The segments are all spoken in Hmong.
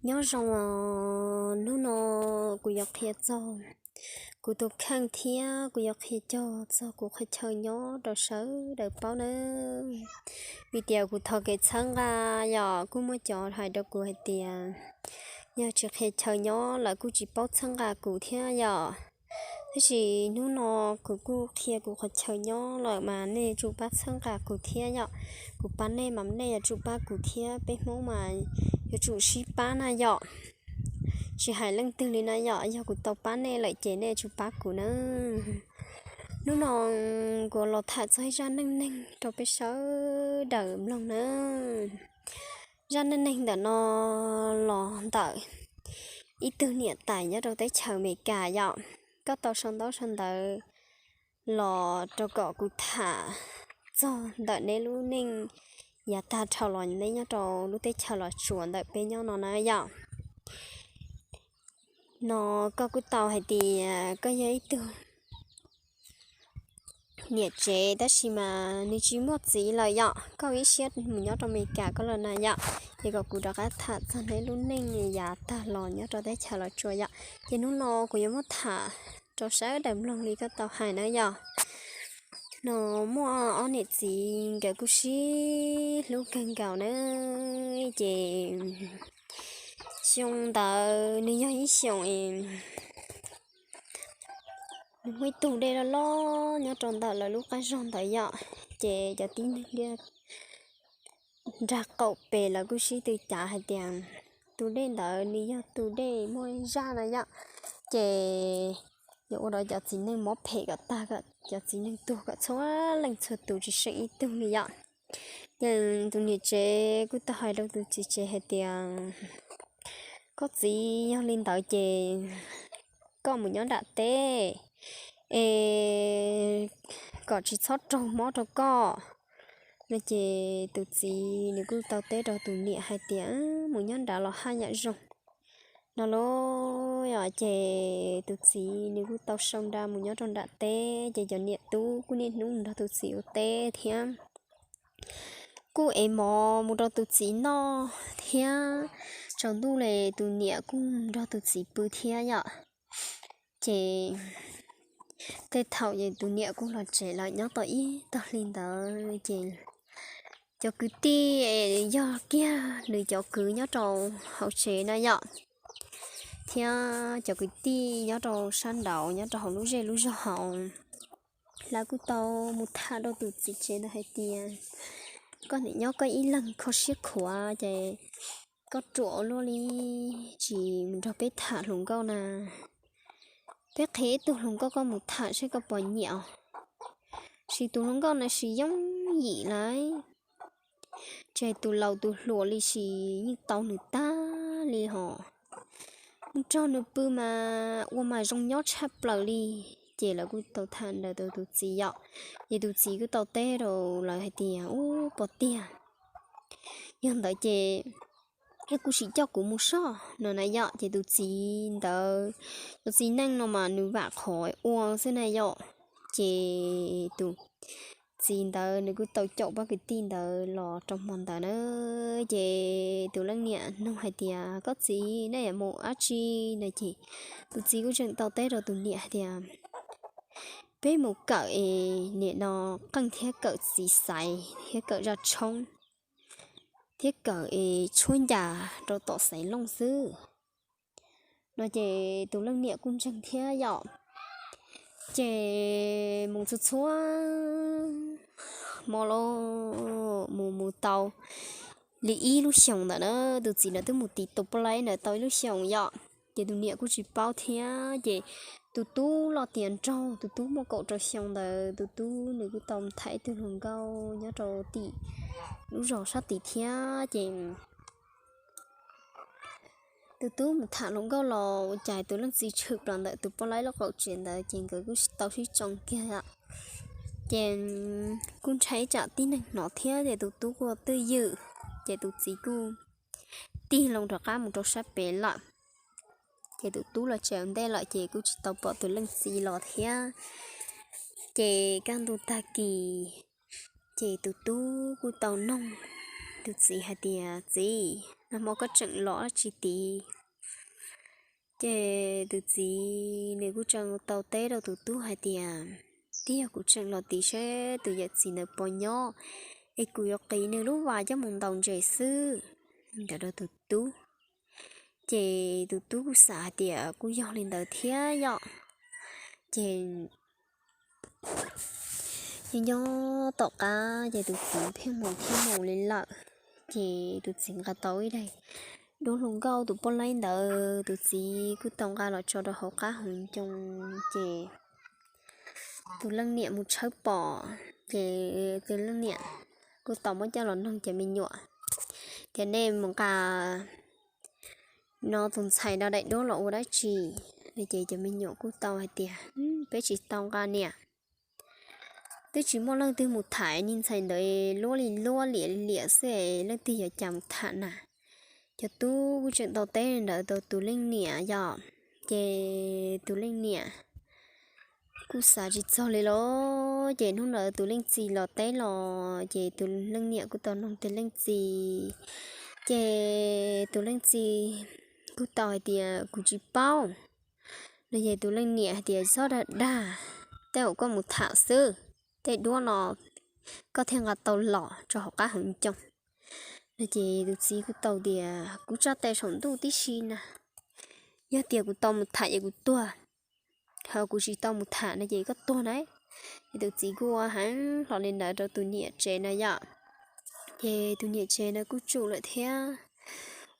Nyob zoo os, hnub no kuv yuav qhia txog kuv tus kheej thiab kuv yuav qhia cog txog kuv qhov chaw nyob rau sawv daws paub nawb. Vim tias kuv thov kev txhawb nqa, yog kuj muaj cov hais rau kuv hais tias yog tsis qhia chaw nyob lawv kuj tsis paub txhawb nqa kuv thiab yom. Tab sis hnub no kuv kuj qhia kuv qhov chaw nyob lawm mas nej yuav tsum pab txhawb nqa kuv thiab yom. Kuv pab nej mas nej yuav tsum pab kuv thiab, peb Hmoob mas yuav tsum sib pab na yom. Tsis hais leej twg li na yom, yog kuv tau pab nej lawm ces nej yuav tsum pab kuv na. Hnub no kuv los tham txog ib zaj neej neeg rau peb sawv daws mloog na. Zaj neej neeg ntawm no los ntawm ib tug niam tais nyob rau teb chaws Amelikas yom. Koj tau sau ntaub sau ntawv los rau kom kuv tham txog ntawm neb lub neej yav tag dhau los neb nyob rau lub teb chaws Los Tsuas ntawm peb nyob no na yom. No koj kuj tau hais tias koj yog ib tug niam tsev tab sis mas nws tsis muaj txiv lawm yom, koj ib siab mus nyob rau Amelikas koj lawm na yom. Ces kom kuv rov qab tham txog neb lub neej yav tag los nyob rau teb chaws Los Tsuas yom. Ces hnub no kuv yuav muab tham rau sawv daws mloog li koj tau hais na yom. No muaj ob niam txiv nkawd kuj sib hlub kawg nkaus na. Ces xyoo ntawd nws yog ib xyoos nws muaj ib tug dej loj loj nyob rau ntawm lawv lub qab zog ntawd yom. Ces cov tib neeg nyob nrag qaum pem lawv kuj sib tw cav hais tias tus dej ntawd nws yog tus dej muaj zaj na yom. Ces yuav ua rau cov txiv neej mob phem kom tag, kom cov txiv neej tuag kom txhua leej txhua tus tsis seem ib tug li yom. Ces tus niam tsev kuj tau hais rau tus txiv tsev hais tias, koj txiv, yog li ntawd ces koj mus nyob nram teb es kom tsis txhob raug mob rau koj. No ces tus txiv nws kuj tau teb rau tus niam hais tias, mus nyob nrad los haj yam zoo. No los yom, ces tus txiv nws kuj tau sau nra mus nyob rau nram teb, ces cov niam tub kuj niaj hnub nrog tus txiv ua teb thiab kuj ev mov mus rau tus txiv noj thiab. Tsaus ntuj li tus niam kuj nrog tus txiv pw thiab yom. Ces tej thaum ces tus niam kuj los tsev lawm, nyob tau ib tag hli ntawd ces cov kwv tij yog kiag nws cov kwv nyob rau hauv tsev na yom, thiab cov kwv tij nyob rau sab nraud nyob rau hauv lub zej lub zog hauv, lawv kuj tau mus tham rau tus txiv tsev ntawd hais tias, koj niam nyob koj ib leeg kho siab khuav ces koj ruam luaj li, tsis mus nrog peb tham hluas nkauj na. Peb qhia ib tug hluas nkauj koj mus tham seb koj puas nyiam os. Sis tus hluas nkauj na sis yooj yim lawm, ces tus laus tus hluas li sis yeej tau nws tag li hos. Mus nrog nws pw mas ua mas zoo nyob tshaj plaws li. Ces lawv kuj tau tham ntawd rau tus txiv yom. Ces tus txiv kuj tau teb rau lawv hais tias, ub, puas tiag? Yog ntawd ces kuj sim coj kuv mus soj no na yom. Ces tus txiv ntawd, tus txiv neej no mas nws vam qhov ua xwb na yom. Ces tus txiv ntawd nws kuj tau caum pab kwv tij ntawd los rau hmo ntawd na. Ces tus leej niam nug hais tias, koj txiv, nej yuav mus dab tsi no? Ces tus txiv kuj tseem tau teb rau tus niam hais tias, peb mus kawm es nim no qeej thiab kawm txiv xaiv thiab kawm zaj tshoob thiab kawm es tshuab ncas rau tom xaiv looj xwb no. Ces tus leej niam kuj ntseeg thiab yom. Ces mus txhua txhua hmo los mus mus tau li ib lub xyoos ntawm na, tus txiv ntawd twb mus tiv tus poj laib ntawd tau ib lub xyoos yom. Ces tus niam kuj tsis paub thiab. Ces tus tub los tiav nraug, tus tub muaj kaum rau xyoo ntawd, tus tub nws kuj tau tham ib tug hluas nkauj nyob rau tim lub zos sab tid thiab. Ces tus tub mus tham hluas nkauj los ua cas tus leej txiv tshwm plaws ntawm tus poj laib lub qaum tsev ntawd, ces nkawd kuj tau sib tsoo kiag. Ces kuj ntshai ib tsam tib neeg hnov thiab, ces tus tub kuj twj ywm, ces tus txiv kuj tig loo rov qab mus rau sab pem lawm. Ces tus tub los tsev ntej lawm ces kuj tsis tau pom tus leej txiv los thiab. Ces kaj ntug tag kis, ces tus tub kuj tau noog tus txiv hais tias, txiv, nag hmo koj tseem los dab tsi tid? Ces tus txiv nws kuj tseem tau teb rau tus tub hais tias, twb yog kuv tseem los tid seb tus yawm txiv ntawd puas nyob, es kuv yuav qiv nws lub vas coj mus ntaus ntses xwb, ntawd rau tus tub. Ces tus tub kuj xav hais tias kuj yog li ntawd thiab yom. Ces nyob nyob tom qab ces tus txiv pheej mus thiab mus li lawm. Ces tus txiv nqa tau ib daim duab hluas nkauj tus poj laib ntawd, tus txiv kuj tau nqa los tso rau hauv qab hauv ncoo. Ces tus leej niam mus tshawb pom, ces tus leej niam kuj tau muab coj los nug cov me nyuam tias nej mus nqa no tus ntxhais no daim duab los ua dab tsi? Ces cov me nyuam kuj tau hais tias peb tsis tau nqa niam, twb tsis muaj leej twg mus tham, niag ntxhais ntawd luab li luab liam li liam xwb, leej twg yuav cas mus tham na. Cov tub kuj tseem tau teb ntawd rau tus leej niam yom. Ces tus leej niam kuj xav tsis txog li los, ces hnub ntawd tus leej txiv los teb los ces tus leej niam kuj tau nug tus leej txiv. Ces tus leej txiv kuj tau hais tias kuv tsis paub no. Ces tus leej niam hais tias txhob dag dag, tej zaum koj mus tham xwb, tej duab no koj thiaj nqa tau los tso hauv qab hauv ncoo no. Ces tus txiv kuj tau tias kuv tsa tes saum ntuj tib si na, yog tias kuv tau mus tham ces kuv tuag, ho kuv tsis tau mus tham no ces koj tuag na. Ces tus txiv kuj ua heev hlo li ntawd rau tus niam tsev na yom. Ces tus niam tsev na kuj tsum lawm thiab,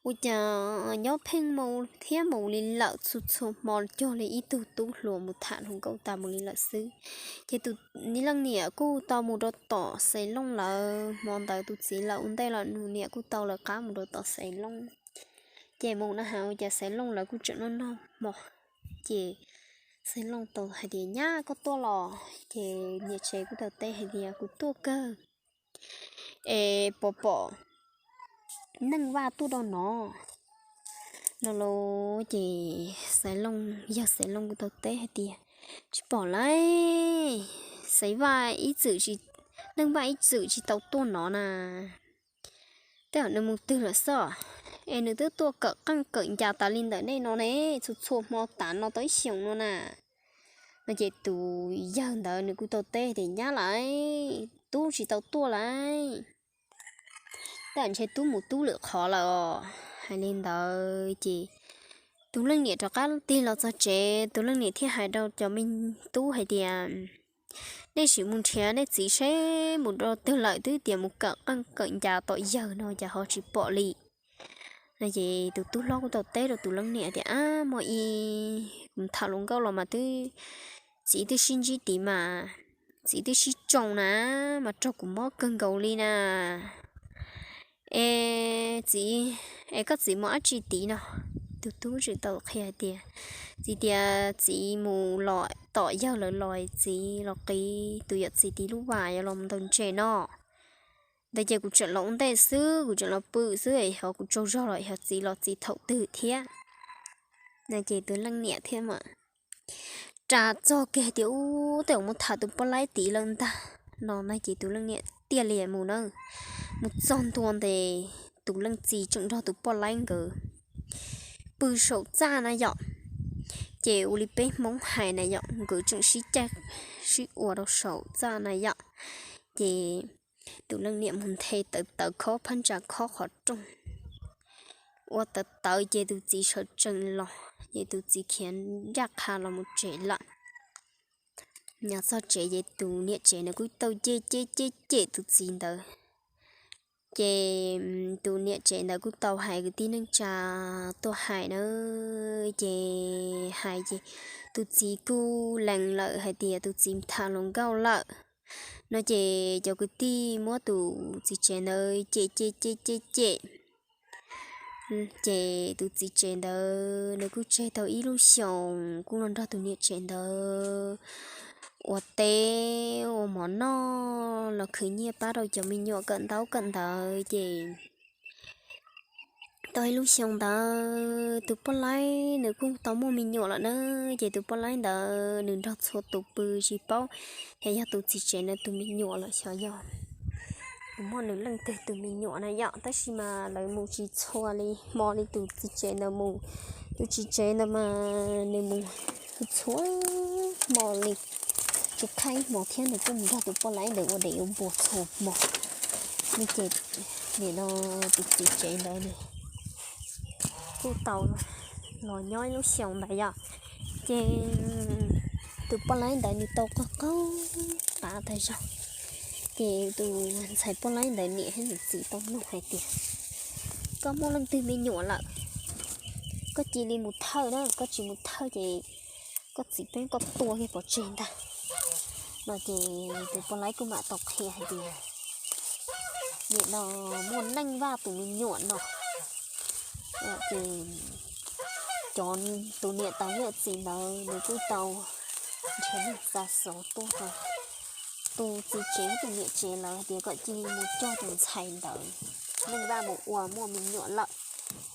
ua cas nyob pheej mus thiab mus li lawm, txhua txhua hmo cog li ib tug tub hluas mus tham hluas nkauj tas mus li lawm xwb. Ces tus leej niam kuj tau mus rau tom Xaiv Looj lawm, hmo ntawd tus txiv lawm ua ntej los nws niam kuj tau lawv qab mus rau tom Xaiv Looj. Ces mus na has ua cas Xaiv Looj lawv kuj tseem noj noj hmo. Ces Xaiv Looj tau hais tias nyab koj tuaj los? Ces niam tsev kuj tau teb hais tias kuv tuaj kawg, es puas pom Neej Vaj tuaj rau no no los? Ces Xaiv Looj, yawg Xaiv Looj kuj tau teb hais tias tsis pom lauj, Xaiv Vaj ib txwm, Neej Vaj ib txwm tsis tau tuaj no na, tej zaum nws mus twg lawm xwb, es nws twb tuaj kawm qeej kawm ncas tas li ntawm nej no ne, txhua txhua hmo tas no tau ib xyoos no na. No ces tus yawg ntawd nws kuj tau teb tias nyab lauj, tub tsis tau tuaj lauj, tej zaum ntshe tub mus tub lwm qhov lawm os. Hais li ntawd ces tus leej niam rov qab tig los txog tsev, tus leej niam thiaj hais rau cov me tub hais tias nej sim mus nrhiav nej txiv seb mus rau twg lawm, twb tias mus kawm qeej kawm ncas tom yawg no cas ho tsis pom li. No ces tus tub hlob kuj tau teb rau tus leej niam tias ab, muaj ib, kuv tham hluas nkauj los mas twb, txiv twb sib ntsib tid mas, txiv twb sib tsoo na, mas raug kuv mob kawg nkaus li na. Es txiv, es koj txiv mus dab tsi tid no? Tus tub tseem tau qhia hais tias txiv tias txiv mus los tom yawg lawv los, txiv los qiv tus yawm txiv txiv lub vas yuav los ntaus ntses no. Ntawd ces kuv tseem los ua ntej xwb, kuv tseem los pw xwb, ho kuv tsaug zog los ho txiv los txiv thaum twg thiab. No ces tus leej niam thiaj mam ras txog kiag tias ub, tej zaum mus tham tus poj laib tid lawm ntag no. No ces tus leej niam tiaj li mus na, mus txog ntua ntes tus leej txiv tseem nrog tus poj laib nkawd pw saum txaj na yom. Ces ua li peb Hmoob hais na yom, nkawd tseem sib caij sib ua rau saum txaj na yom. Ces tus leej niam mus nthe tawv tawv khob phab ntsa khob qhov rooj, ua tawv tawv ces tus txiv sawv tsees los ces tus txiv khiav ncaj qha los mus tsev lawm. Nyob txog tsev ces tus niam tsev ntawd kuj tau cem cem cem cem tus txiv ntawd. Ces tus niam tsev ntawd kuj tau hais kwv tij neej tsa tuaj hais na, ces hais ces tus txiv kuj lees lawm hais tias tus txiv tham hluas nkauj lawm. No ces cov kwv tij muab tus txiv tsev ntawd cem cem cem cem cem. Ces tus txiv tsev ntawd nws kuj tseg tau ib lub xyoos kuj los nrog tus niam tsev ntawd ua teb ua mov noj los khwv nyiaj pab rau cov me nyuam kawm ntaub kawm ntawv ces tau ib lub xyoo ntawd tus poj laib nws kuj tau muaj me nyuam lawm na. Ces tus poj laib ntawd nws nrog txhua tus pw tsis paub xyov yog tus txiv tsev ntawd tus me nyuam los xyov yog muaj nws leej twg tus me nyuam na yom, tab sis mas lawv mus tsis txhua li hmo li tus txiv tsev ntawd mus. Tus txiv tsev ntawd mas nws mus txhua hmo li, tsis qhib hmo thiab nws kuj mus nrog tus poj laib ntawd ua dev ua npua txhua hmo. Ces nim no tus txiv tsev ntawd nws kuj tau los nyob ib lub xyoos ntawd yom. Ces tus poj laib ntawd nws tau qaug qaug qav tag zog. Ces tus ntxhais poj laib ntawd niam thiab nws txiv tau nug hais tias, koj muaj leej twg me nyuam lawm, koj cia li mus thawj na, koj tsis mus thawj ces koj txiv peb koj tua kiag pov tseg ntag. No ces tus poj laib kuj mam tau qhia hais tias, nim no muaj Neej Vaj tus me nyuam no. Ces cov, tus niam tais yawm txiv ntawd nws kuj tau nrhiav neeg xa xov tuaj rau tus txiv tsev tus niam tsev lawv hais tias kom cia li mus coj tus ntxhais ntawd, Neej Vaj mus ua muaj me nyuam lawm,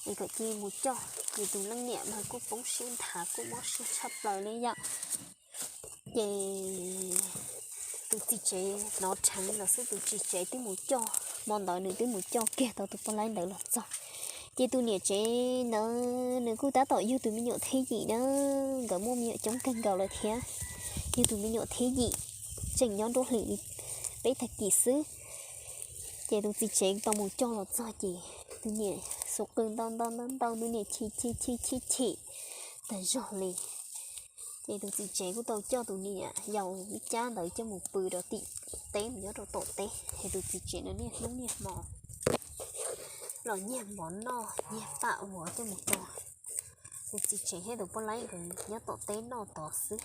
es kom cia li mus coj. Ces tus leej niam mas kuj poob siab nthav kuj mob siab tshaj plaws li yom. Ces tus txiv tsev hnov dheev los xwb, tus txiv tsev twb mus coj, hmo ntawd nws twb mus coj kiag tau tus poj laib ntawd los txog. Ces tus niam tsev ntawd nws kuj tab tom yug tus me nyuam thib yim na, nkawd muaj me nyuam coob kawg nkaus lawm thiab. Yug tus me nyuam thib yim tseem nyob nruab hlis li peb tag kis xwb. Ces tus txiv tsev tau mus coj los txog ces tus niam xuv qw ntau ntau ntau ntau, tus niam chim chim chim chim chim tag zog li. Ces tus txiv tsev kuj tau coj tus niam yau ib cab ntawd coj mus pw rau tim teb mus nyob rau tom teb, es tus txiv tsev no niaj hnub niaj hmo los nyiag mov noj nyiag pam vov coj mus rau tus txiv tsev thiab tus poj laib nkawd nyob tom teb noj tod xwb.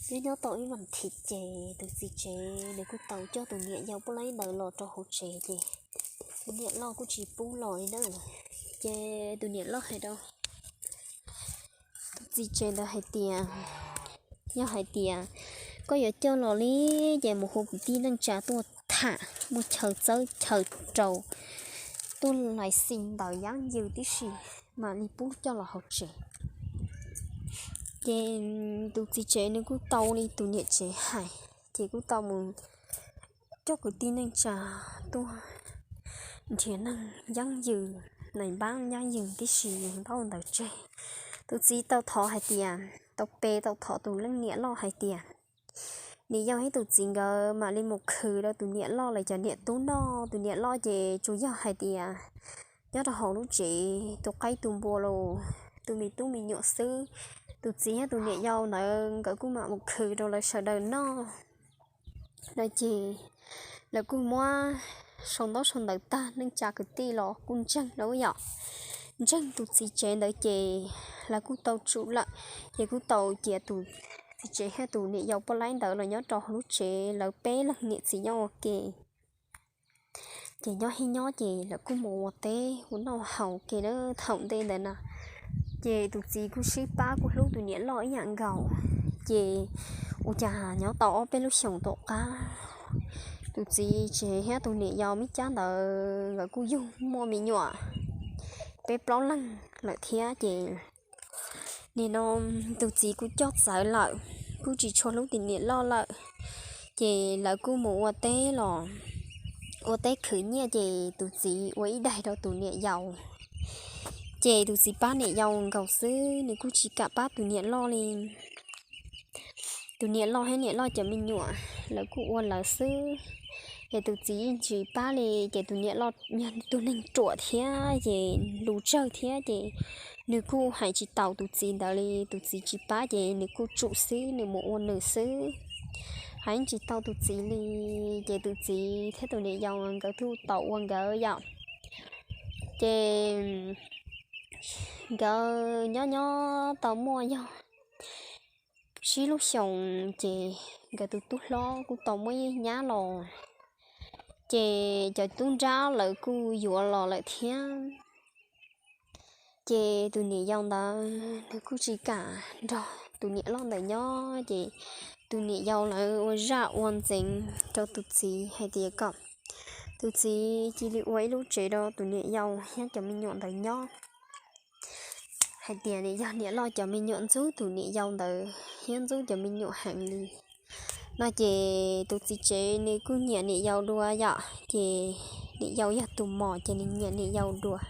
Ces nyob nyob tau ib vas thiv ces tus txiv tsev nws kuj tau coj tus niam yau poj laib ntawd los rau hauv tsev ces tus niam loj kuj tsis pub los li na. Ces tus niam loj hais rau tus txiv tsev ntawd hais tias, yog hais tias koj yuav coj los li ces mus hu kwv tij neej tsa tuaj tham, muaj chaw txawb chaw rau, tuaj lais xis ntawv yab yws tib si mam li pub coj los hauv tsev. Ces tus txiv tsev nws kuj tau li tus niam tsev hais, ces kuj tau mus coj kwv tij neej tsa tuaj nrhiav neeg yab yws, nais npab yab yws tib si ntaub ntawv tseg. Tus txiv tau thov hais tias, tau pe tau thov tus leej niam loj hais tias, niam yau thiab tus txiv nkawd mam li mus khwv rau tus niam loj lawv cov niam tub noj. Tus niam loj ces tsuas yog hais tias nyob rau hauv lub tsev tu qaib tu npua los tu me tub me nyuam xwb. Tus txiv thiab tus niam yau ntawd nkawd kuj mam mus khwv rau lawv sawv daws noj no ces lawv kuj muab sau ntaub sau ntawv tag, neej tsa kwv tij los kuj ntseeg lawm yom. Ntseeg tus txiv tsev ntawd ces lawv kuj tau tsum lawm, ces kuj tau cia tus txiv tsev thiab tus niam yau poj laib ntawd los nyob rau hauv lub tsev lawv peb leeg niam txiv nyob ua ke. Ces nyob thiab nyob ces lawv kuj mus ua teb ua noj haus ke na thaum ntej ntawd na. Ces tus txiv kuj sib pab kuj hlub tus niam loj ib yam nkaus. Ces ua cas nyob tau ob peb lub xyoos tom qab, tus txiv tsev thiab tus niam yau me cab ntawd nkawd kuj yug muaj me nyuam peb plaub leeg lawm thiab ces nim no tus txiv kuj coj txawv lawm, kuj tsis tshua hlub tus niam loj lawm. Ces lawv kuj mus ua teb los ua teb khwv nyiaj ces tus txiv ua ib daig rau tus niam yau. Ces tus txiv pab niam yau nkaus xwb, nws kuj tsis kam pab tus niam loj li. Tus niam loj thiab niam loj cov me nyuam lawv kuj ua lawv xwb. Ces tus txiv yeej tsis pab li, ces tus niam loj yog tus neeg ruam thiab ces lus tsawg thiab ces nws kuj hais tsis taus tus txiv ntawd li. Tus txiv tsis pab ces nws kuj tsum xwb, nws mus ua nws xwb, hais tsis tau tus txiv li. Ces tus txiv thiab tus niam yau nkawd kuj tau ua nkawd yom. Ces nkawd nyob nyob tau muaj yog tsib lub xyoos ces nkawd tus tub hlob kuj tau muaj ib nyab los. Ces cov tub nrab lawv kuj yuav los lawm thiab. Ces tus niam yau ntawd nws kuj tsis kam nrog tus niam loj ntawd nyob, ces tus niam yau lawv ua zaj ua ntxeev rau tus txiv hais tias kom tus txiv cia li ua ib lub tsev rau tus niam yau thiab cov me nyuam ntawd nyob. Hais tias nws yog niam loj cov me nyuam ntxub tus niam yau ntawd thiab ntxub cov me nyuam heev li. No ces tus txiv tsev nws kuj nyiam niam yau dua yom, ces niam yau yog tus mos ces nws nyiam niam yau dua.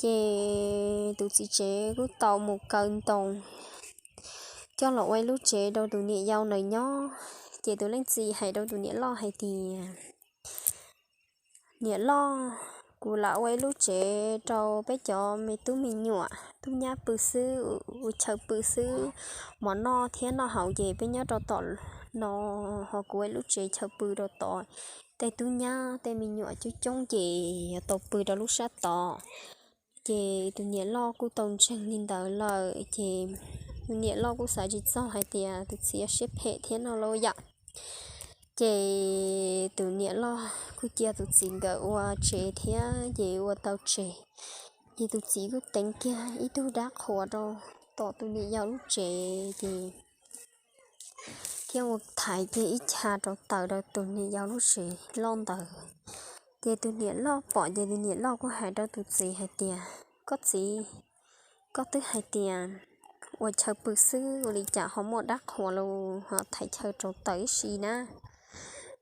Ces tus txiv tsev kuj tau mus kaw ntoo coj los ua ib lub tsev rau tus niam yau ntawd nyob. Ces tus leej txiv hais rau tus niam loj hais tias, niam loj, kuv lam ua ib lub tsev rau peb cov me tub me nyuam tub nyab pw xwb, ua chaw pw xwb, mov noj thiab noj haus ces peb nyob rau tom no, ho kuv ua ib lub tsev chaw pw rau tod, tej tub nyab tej me nyuam coob coob ces yuav tau pw rau lub sab tod. Ces tus niam loj kuj tau ntseeg li ntawd lawm ces tus niam loj kuj xav tsis txog hais tias tus txiv yuav siab phem thiab no lauj yom. Ces tus niam loj kuj cia tus txiv nkawd ua tsev thiab ces ua tau tsev. Ces tus txiv kuj teev kiag ib tug dab qhuas rau tom tus niam yau lub tsev ces thiab ua thaiv kiag ib chav rau taws rau tus niam yau lub tsev loj ntawd. Ces tus niam loj pom ces tus niam loj kuj hais rau tus txiv hais tias, koj txiv, koj twb hais tias ua chaw pw xwb ua li cas ho muaj dab qhuas los ho thaiv chaw rau taws ib si na.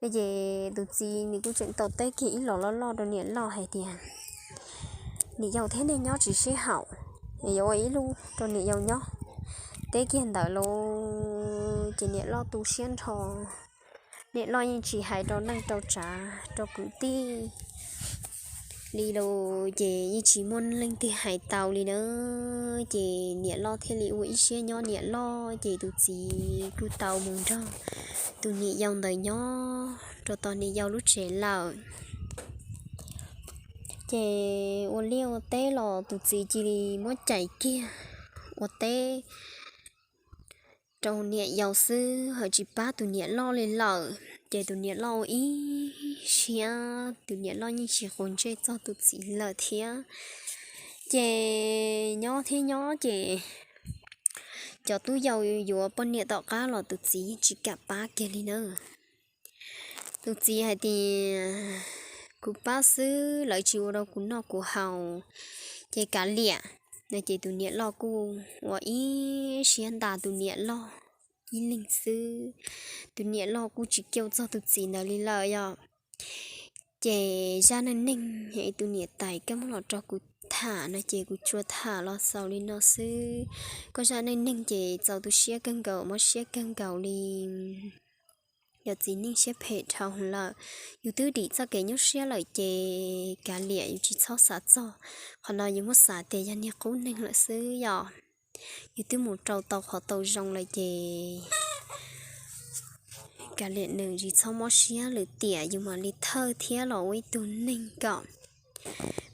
Ces tus txiv nws kuj tseem tau teb kiag ib los loj loj rau niam loj hais tias, niam yau thiab nej nyob tsis sib haum, yuav ua ib lub rau niam yau nyob. Teb kiag ntawd lauj ces niam loj tu siab nrho, niam loj yeej tsis hais rau neej rau tsav rau kwv tij li lawm ces yeej tsis muaj leej twg hais tau li na. Ces niam loj thiaj li ua ib siab nyob niam loj ces tus txiv kuj tau mus nrog tus niam yau ntawd nyob rau tom niam yau lub tsev lawm. Ces ua liaj ua teb los tus txiv cia li muab cais kiag ua teb rau niam yau xwb ho tsis pab tus niam loj li lawm. Ces tus niam loj ua ib siab, tus niam loj yeej tsis quav ntsej txog tus txiv lawm thiab. Ces nyob thiab nyob ces cov tub yau yuav poj niam tom qab los tus txiv yeej tsis kam pab kiag li na. Tus txiv hais tias, kuv pab xwb lawv tsis ua rau kuv noj kuv haus ces kav liam. No ces tus niam loj kuj ua ib siab ntas tus niam loj ib leeg xwb. Tus niam loj kuj tsis caum txog tus txiv ntawd li lawm yom. Ces zaj neej neeg tus niam tais koj muab los rau kuv tham no ces kuv tsuas tham los xaus li no xwb. Koj zaj neej neeg ces txaus tu siab kawg nkaus, mob siab kawg nkaus li. Yog txiv neej siab phem dhau lawm, yus twb dim txoj kev nyuaj siab lawm ces kav liam, yus tsis txhob xav txog qhov no, yus muab xav tias yog niag qub neeg lawm xwb yom. Yus twb mus rau tau qhov tau zoo lawm ces kav liam, nws tsis txhob mob siab lwm tiam, yus mam li thawj thiab los ua ib tug neeg kom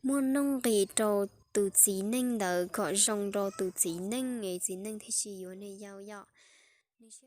muaj nuj nqis rau tus txiv neej ntawd, kom zoo rau tus txiv neej es txiv neej thiaj tsis yuav niam yau yom. Nws